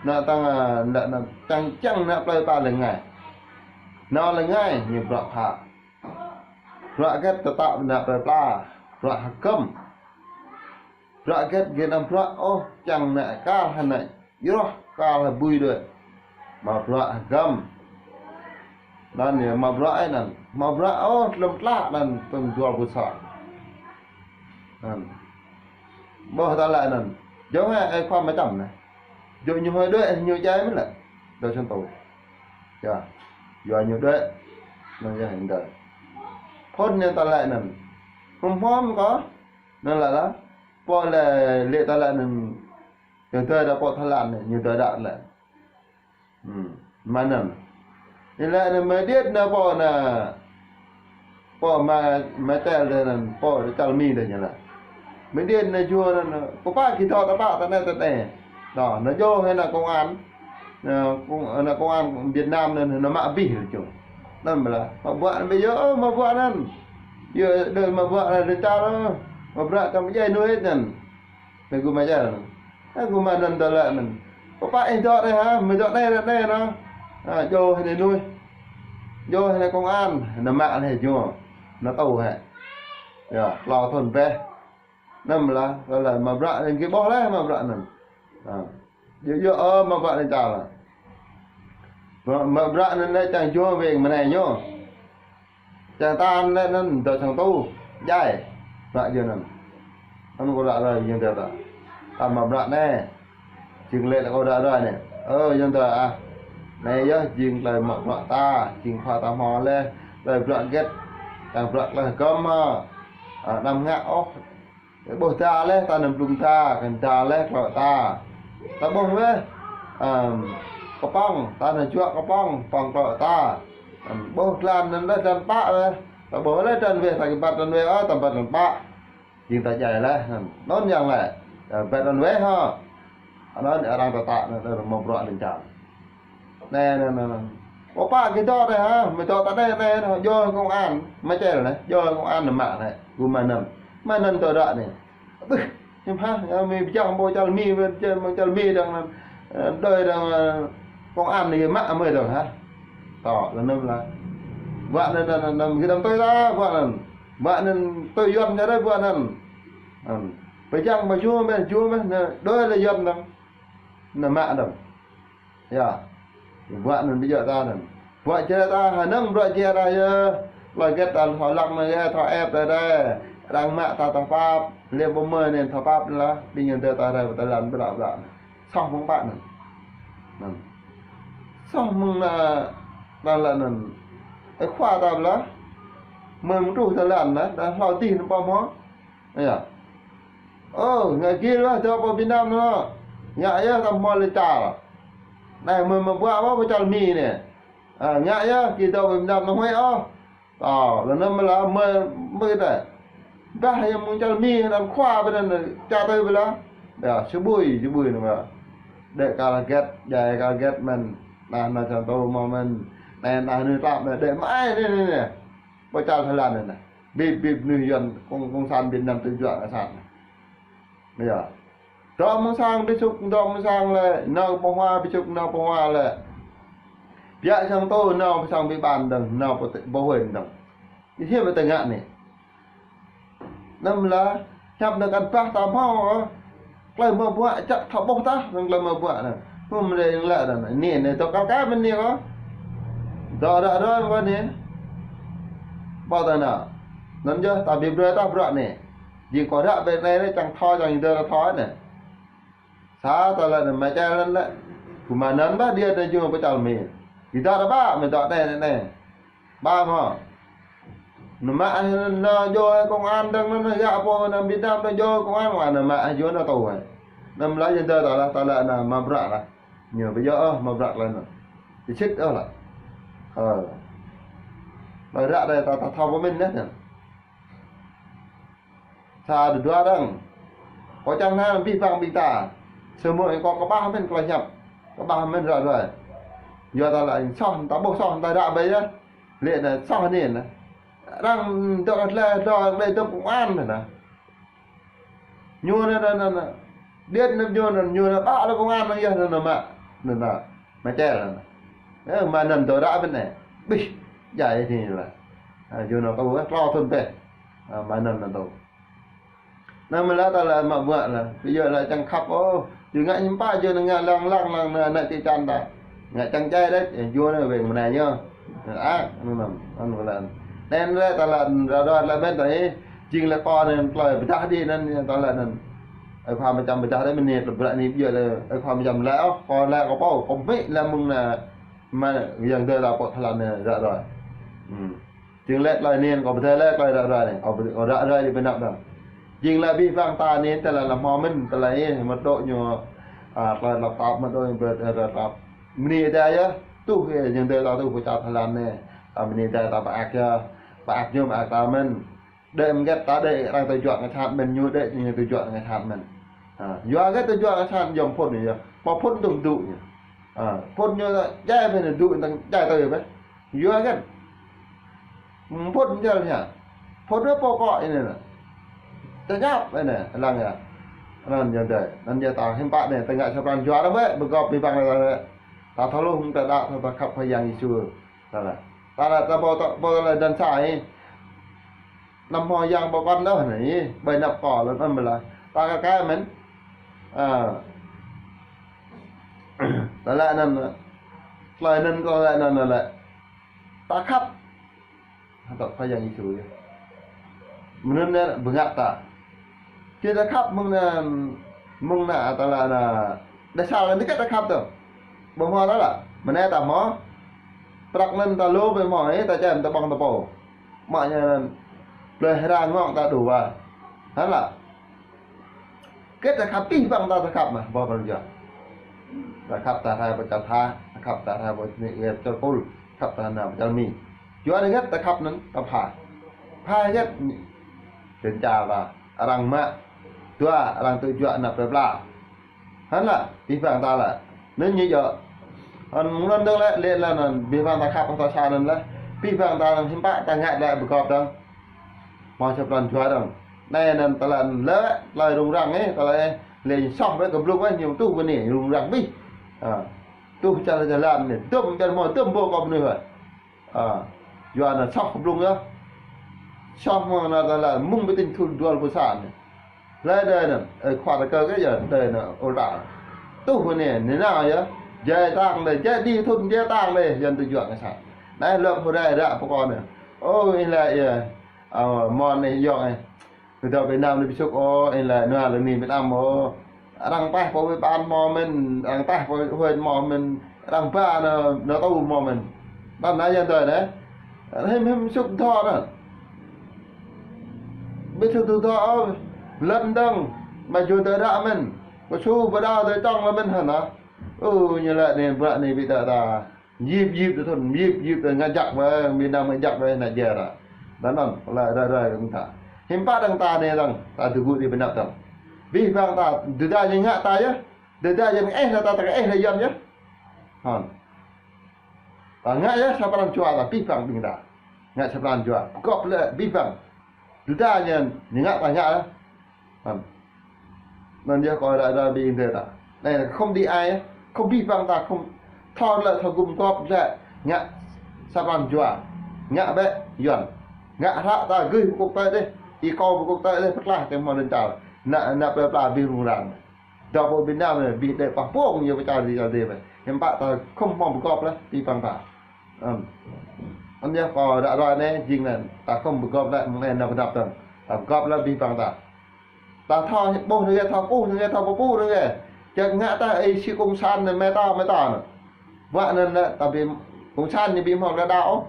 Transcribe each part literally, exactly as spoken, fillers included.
Nă tăng, a, nă, nă, čang čang nă plơi pla lĕ ngai. Nă lĕ ngai, ñu bruă pha. Bruă hơget tơtă nă plơi pla. Bruă hơgăm. Bruă hơget gih anăm bruă ôh, čang nă kar hă nă, yơh kar hă bui đuaĭ. Mă bruă hơgăm. Anŭn yơh, mă bruă ai anŭn. Mă bruă ôh, lơ̆m tlă anŭn, tơm juăl pơsă. Anŭn. Ƀuh ta laĭ anŭn. Jơ̆ng ai, ai khua mă čăm anai. Jơ̆ ñu hơi đuaĭ, ñu djai mơ̆n lĕ. Dŏ čang tŭ. Yơh. Yua ñu đuaĭ. Anŭn yơh hăng đơi. Phŭn ñu ta laĭ anŭn. Hmư̆ hmư̆ kơ. Anŭn laĭ lah. Pô lĕ lĕ ta laĭ anŭn. Yua tơdơi đa pô Thái Lan anai, ñu tơdơi đa lĕ. Hmm. Mă anŭn. Ñu laĭ anŭn mơ̆ điêt anŭn pô anŭn. Pô mă, mă tơl đơi anŭn, pô čar Mi đơi ñu laĭ. Mơ̆ điêt anŭn jua anŭn, pơpă gih dŏ tơpă tơ anai tơ anai. Dŏ, anŭn jô hĭ anŭn công an. Anŭn công, anŭn công an Việt Nam anŭn, anŭn mă abih lĕ čô. Anŭn mơ̆ lah, mă bruă anŭn ƀu djơ̆, ơ, mă bruă anŭn. Yơh, đơi mă bruă anŭn lĕ čar, ơ, mă bruă čang ƀu djai nuih anŭn. Anŭn gơ̆ mă čar. Anŭn gơ̆ mă anŭn tơlơi anŭn. Pơpă ih dŏ anai hă? Mơ̆ dŏ anai, anai anŭn. A, jô hĭ anai nuih. Jô hĭ anai công an. Anŭn mă anai jô. Anŭn tŭ hĭ. Yơh, klâo thŭn bĕ. Anŭn mơ̆ lah, tơlơi mă bruă anŭn gih ƀuh laih mă bruă anŭn. A. Yơh, yơh, ơ, mă bruă anŭn čar lah. Mă, mă bruă anŭn lĕ čang jô weng mơnai ñu. Čang ta anŭn lĕ anŭn dŏ čang tŭ, djai. Bruă jô anŭn. Anŭn kâo ră ruai jing tơ ta. Ta mă bruă anai. Jing lĕ kâo ră ruai anai. Ơ, jing tơ ah. Anai yơh jing tơlơi mă bruă ta, jing khua ta hmâo laih, tơlơi bruă hơget. Čang bruă tơlơi hơgăm hă. A, anăm ngă ôh. Ƀuh da laih ta anŭn blung da, kăn da laih klâo ta. Ta ƀuh weh, ăm, kơpŏng, ta anŭn juă kơpŏng, pŏng klâo ta. Ăm, ƀuh dlan anŭn laih dlan pă weh. Ta ƀuh laih dlan weh, ta kơ bat dlan weh, ơ, ta bat dlan pă. Jing ta djai laih, anŭn. Anŭn yang laih. Ơ, bat dlan weh hă. Anŭn arăng tơtă anŭn, anŭn mă bruă lĕ čar. Anai, anai, anai, anai. Pơpă gih dŏ anai hă? Mơ̆ dŏ tơ anai, anai, anai, jô công an. Mă čar anai, jô công an anŭn mă anai. Gơ̆ mă anŭn. Mă anŭn tơdơi anai. Ƀuh, hiư̆m hă, yơh mơ̆ pơčah pô čar Mi, pô čar Mi dơ̆ng anŭn. Ơ, đơi dơ̆ng, ơ, công an anai mă mơ̆ dơ̆ng hă? Tŏ, lơ̆m anŭn lah. Bruă anŭn, anŭn, anŭn, anŭn, gih anăm tui ta, bruă anŭn. Bruă anŭn tui Yuan čar đơi bruă anŭn. Anŭn. Pơčah pô jua mơ̆, jua mơ̆, anŭn, đơi lĕ Yuan dơ̆ng. Anŭn mă dơ̆ng. Yơh. Bruă anŭn ƀu djơ̆ ta anŭn. Bruă jĕ ta hơnơ̆ng bruă jĕ ta yơh. Lơi hơget ta thâo lăng anŭn yơh, thâo ĕp ta đơi. Arăng mă ta thâo pap. Lĕ ƀu mơ̆ anŭn thâo pap lah. Ƀing ñu tơ ta rai ta lăng bruă bruă. Soh mơ̆ng pă anŭn. Anŭn. Soh mơ̆ng anŭn, anŭn lah anŭn. Ơ khua ta lah. Mơ̆ng truh ta lăng lah. Đa hlâo tih anŭn pơm hŏ. Yơh. Ơ, ngă gih lah dŏ pơ Việt Nam anŭn. Ngă yơh ta hmâo lĕ čar. Anai mơ̆ mă bruă ƀă pơ čar Mi anai. A, ngă yơh, gih dŏ pơ Việt Nam anŭn huĭ ôh. Tŏ, lơ̆m anŭn mơ̆ lah, mơ̆, mơ̆ kơ ta. Bah yơh mơ̆ng čar Mi anŭn khua ƀơi anŭn čar tơ ƀơi lah. Yơh, sơbui, sơbui anŭn mơ̆. Đĕ kar hơget, djai kar hơget mơ̆n. Anai, anai čang tŭ mơ̆ mơ̆n. Anai, anai, anai tlăp anai, đĕ mơ̆ ai anai, anai, anai. Pơ čar Thái Lan anai. Bip, bip, mơnuih Yuan, công, cộng sản Việt Nam tui juă ngă sat. Yơh. Dŏ mơ̆ng sang ƀu sŭk, dŏ mơ̆ng sang lĕ, nao pơ hua ƀu sŭk, nao pơ hua lĕ. Biă sang tơ, nao pơ sang ƀing ƀan dơ̆ng, nao pơ tơ, pơ huyện dơ̆ng. Ñu hiư̆m tơ ngă anai. Anŭn lah, hiăp anŭn kăn bah ta hmâo, tơlơi mă bruă čăk thâo ƀuh tah, anŭn tơlơi mă bruă anŭn. Hmư̆ mơ̆ lĕ, lĕ anŭn, anai, anai, dŏ kar kaĭ mơ̆n anai kâo. Dŏ ră ruai mơ̆n anai. Ƀuh ta anŭn. Anŭn yơh, ta ƀu brơi ta bruă anai. Jing kâo ră ƀơi anai, anai, čang thâo, čang dơ̆ thâo anai. Sa tơlơi anŭn mă čar anŭn lĕ. Gơ̆ mă anŭn ƀă, điêt anŭn jing pơ čar Mi. Gih dŏ ta ƀă, mơ̆ dŏ anai, anai, anai. Ƀă mơ̆. Anŭn mă, anŭn jô công an dơ̆ng anŭn, gah pô anŭn Việt Nam anŭn jô công an, anŭn mă jô anŭn tŭ. Anŭn lah jing tơ tơlơi, tơlơi anŭn mă bruă lah. Ñu ƀu djơ̆ ôh mă bruă tơlơi anŭn. Ƀu sĭt ôh lah. Ơ. Mă bruă đơi ta, ta thâo pơmĭn anŭn. Sa dua dơ̆ng. Kâo čang hmâo abih bang ƀing ta. Samơ̆ kâo kơƀah mơ̆n tơlơi hiăp. Kơƀah mơ̆n ră ruai. Yua ta lĕ soh, ta ƀuh soh, ta ră ƀơi yơh. Lĕ anŭn soh anai anŭn. Arăng dŏ kơ tơlơi, dŏ kơ tơlơi dŏ công an anŭn. Ñu anŭn, anŭn, anŭn, anŭn. Điêt anŭn ñu anŭn, ñu anŭn, ƀă lĕ công an anŭn yơh anŭn mă. Anŭn ta, mă čel anŭn. Ơ, mă anŭn tơ ră ƀing anai. Bih, jai ti anai lah. Ha, yua anŭn tơ, ơ, klâo thŭn bĕ. Ha, mă anŭn anŭn tơ. Anŭn mơ̆ lah ta lah mă ƀuă lah. Ƀu djơ̆ lah čang khăp ôh. Či ngă hiư̆m pă yua anŭn ngă lăng lăng lăng anŭn, anŭn čih čan ta. Ngă čang jai đôč, yua anŭn weng mơnai yơh. Ă, anŭn anŭn, anŭn lah. Anŭn lah ta lah ră ruai lah ƀing ta ih. Jing lah kơ anŭn tơlơi pơdah đĭ anŭn ta lah anŭn. Ơ khua mơčăm pơdah đĭ mơ̆n anai, tơlơi pơdah anai ƀu djơ̆ lah. Ơ khua mơčăm lah, ơ, kơ lah kơ pô, kơ mĭ lah mơ̆ng anŭn. Mă yang dơi ta pô tơlơi anŭn ră ruai. Hmm. Jing lĕ tơlơi anŭn kơ pơdah lĕ tơlơi ră ruai anai, kơ pơdah, kơ ră ruai đĭ ƀơi anăp anŭn. Jing lĕ abih bang ta anŭn tơlơi lăm hmâo mơ̆n, tơlơi ih mơ̆ dŏ ñu, a, tơlơi lăp tap mơ̆ dŏ ñu ƀơi tơlơi lăp tap. Mơni ta yơh, tuh ih, yang dơi ta tuh pơčah tơlơi anai. A, mơni ta ta pơak yơh, pơak ñu pơak ta mơ̆n. Đĕ mơ̆ng gĕt ta đĕ arăng tơjuă ngă sat mơ̆n, ñu đĕ ñu tơjuă ngă sat mơ̆n. Ha, yua gĕt tơjuă ngă sat yom phŭn ñu yơh. Pơphŭn tŭm dŭ ñu. Ha, phŭn ñu jai bĕ anŭn dŭ tăng jai tơi bĕ. Yua gĕt. Phŭn jal ñu. Phŭn bĕ pô kŏ anai anŭn. Tơñăp anŭn, lăng yơh. Anŭn yơh dơi. Anŭn yơh ta hiư̆m pă anai, ta ngă sa pran jua ta bĕ, pơgop abih bang ta bĕ. Ta thâo hluh, ta đaŏ, ta khăp Khua Yang Yêsu. Ta lah. Ta lah, ta pô ta, pô ta lah dan sa ih. Lăm hmâo yang pơkŏn đôč anai, ƀơi anăp kơ lŏn anŭn mơ̆ lah. Ta kơ kơ mơ̆n. A. Ta lah anŭn, tơlơi anŭn, ta lah anŭn, ta lah. Ta khăp. Hơdơ̆k Khua Yang Yêsu yơh. Mơnŭn anai bơngăt ta. Či ta khăp mơ̆ng anŭn, mơ̆ng anŭn ta lah anŭn. Đa sa anŭn kơ ta khăp tơ. Ƀu hmâo ta lah. Mơnai ta hmâo. Prăk anŭn ta lu ƀu hmâo, ih, ta čem ta ƀơ̆ng ta pô. Mă ñu anŭn. Plơi hra ngŏ ta đu wa. Hă lah. Kơ ta khăp abih bang ta, ta khăp mơ̆, ƀu pran jua. Ta khăp ta rai pơčah tha, ta khăp ta rai pơčah ni, pơčah pul, khăp ta anŭn pơčah mi. Jua anŭn gĕt ta khăp anŭn, ta pha. Pha gĕt anŭn. Tơl čar ta, arăng mă. Dua, arăng tơjuă anăp plơi pla. Hă lah, abih bang ta lah. Anŭn ñu yơh. Anŭn mơ̆ng anŭn dơ̆ng lĕ, lĕ lah anŭn, abih bang ta khăp ta sa anŭn lah. Abih bang ta anŭn hiư̆m pă ta ngă lĕ pơgop dơ̆ng. Hmâo sa pran jua dơ̆ng. Anai anŭn tơlơi lĕ, tơlơi rŭng răng ih, tơlơi ih, lĕ soh ƀĕ kơ blung ih, ñu tuh ƀơi anai, rŭng răng abih. Ha. Tuh čar jơlan anai, dŏm čar hmâo, dŏm ƀô̆ kơ mơnuih ih. Ha. Yua anŭn soh kơ blung yơh. Soh mơ̆ng anŭn tơlơi, mơ̆ng ƀơi tĭng thŭn dua rơbâo sa anai. Lĕ đơi anŭn, ơ, khua ta kơ kơ yơh, đơi anŭn, ôl ta. Tuh ƀơi anai, anai nao yơh, jai tang đơi, jai đĭ thŭn, jai tang đơi, Yuan tơjuă ngă sat. Anai lŏk hơrai ră pơkŏn anai. Ơ, ih lah, ih, Ơ, mơ̆n anai yơh, ơ. Kơ dŏ Việt Nam anai ƀu sŭk ôh, ih lah nua lơ ni Việt Nam ôh. Arăng taih pô ƀơi ƀan hmâo mơ̆n, arăng taih pô huĭ hmâo mơ̆n, arăng ba nao, nao tŭ hmâo mơ̆n. Đăm nao yang dơi anai. Hiư̆m hiư̆m sŭk thâo anŭn. Ƀu sŭk thâo ôh, lŏn dơ̆ng, mă jua tơ ră mơ̆n. Kơ su ƀu đaŏ tơ čŏng lơ mơ̆n hă anŭn. Ơ, ñu lĕ anai, ƀră anai ƀu đaŏ ta. Yip yip tơ thŭn, yip yip tơ ngă jak ƀơi, Việt Nam ngă jak ƀơi, anai jai ră. Đa anŭn, lĕ ră ră kơ ta. Hiư̆m pă dơ̆ng ta anai dơ̆ng, ta tơgŭ đĭ ƀơi anăp dơ̆ng. Abih bang ta, tơdah ñu ngă ta yơh, tơdah ñu ih lah ta, ta ih lah Yuan yơh. Hơ̆n. Ta ngă yơh sa pran jua ta, abih bang ƀing ta. Ngă sa pran jua, gŏp lĕ abih bang. Tơdah ñu, ñu ngă ta ngă yơh. Anŭn. Anŭn yơh kơ ră ră ƀing ta. Anai không đi ai, không abih bang ta, không thâo lĕ thâo gum gŏp lĕ ngă sa pran jua. Ngă ƀĕ Yuan. Ngă hră ta gưh pơkŭk tơi đih, ih kâo pơkŭk tơi đih, pơklaih tơ̆ng hmâo lŏn čar. Anŭn, anŭn plơi pla abih rŭng răng. Dŏ pơ Việt Nam anai, abih đĕ pah pông yơh pơčah di čar đih ƀĕ. Hiư̆m pă ta không hmâo pơgop lĕ, abih bang ta. Anŭn. Anŭn yơh kơ ră ră anai, jing anŭn, ta không pơgop lĕ, mơ̆ng anai nao pơdăp tơ̆ng. Ta pơgop lĕ abih bang ta. Ta thâo ƀuh anai gơ̆, thâo ƀuh anai gơ̆, thâo pơpŭ anai gơ̆. Čang ngă ta ih si cộng sản anai, mơta, mơta anŭn. Ƀuă anŭn lĕ, ta ƀu, cộng sản ñu ƀu hmâo tơlơi đaŏ ôh.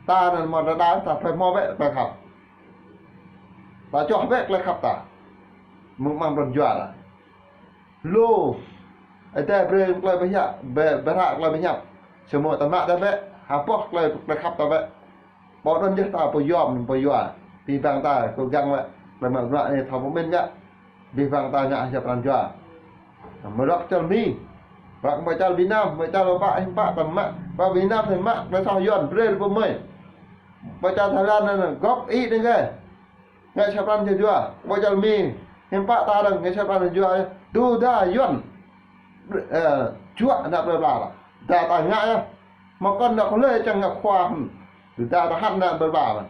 Ta anŭn hmâo tơlơi đaŏ, ta phải hmâo ƀĕ tơlơi khăp. Ta čoh ƀĕ tơlơi khăp ta. Mơ̆ng amăng pran jua ta. Lu. Ơi Adai brơi tơlơi pơhiăp, ƀe-, ƀe hră tơlơi pơhiăp. Samơ̆ ta mă ta ƀĕ, ha boh tơlơi, tơlơi khăp ta ƀĕ. Pô anŭn yơh ta pô yom, pô yua. Abih bang ta, kơ găng ƀĕ. Tơlơi mă bruă anai thâo pơmĭn gah. Abih bang ta ngă sa pran jua. Mơ̆ rŏk čar Mi. Rŏk ƀơi čar Việt Nam, ƀơi čar lŏ pă, hiư̆m pă ta mă. Pơ Việt Nam ta mă, ta soh Yuan, brơi pơmơi. Ƀơi čar Thái Lan anŭn, gŏp ih anŭn gơ̆. Ngă sa pran jua. Ƀơi čar Mi, hiư̆m pă ta dơ̆ng ngă sa pran jua. Tơdah Yuan, ơ, Juă ană plơi pla ta. Dah ta ngă yơh. Mă kơ ană kơ lĕ čang ngă khua hăm. Dah ta hăt ană plơi pla ta.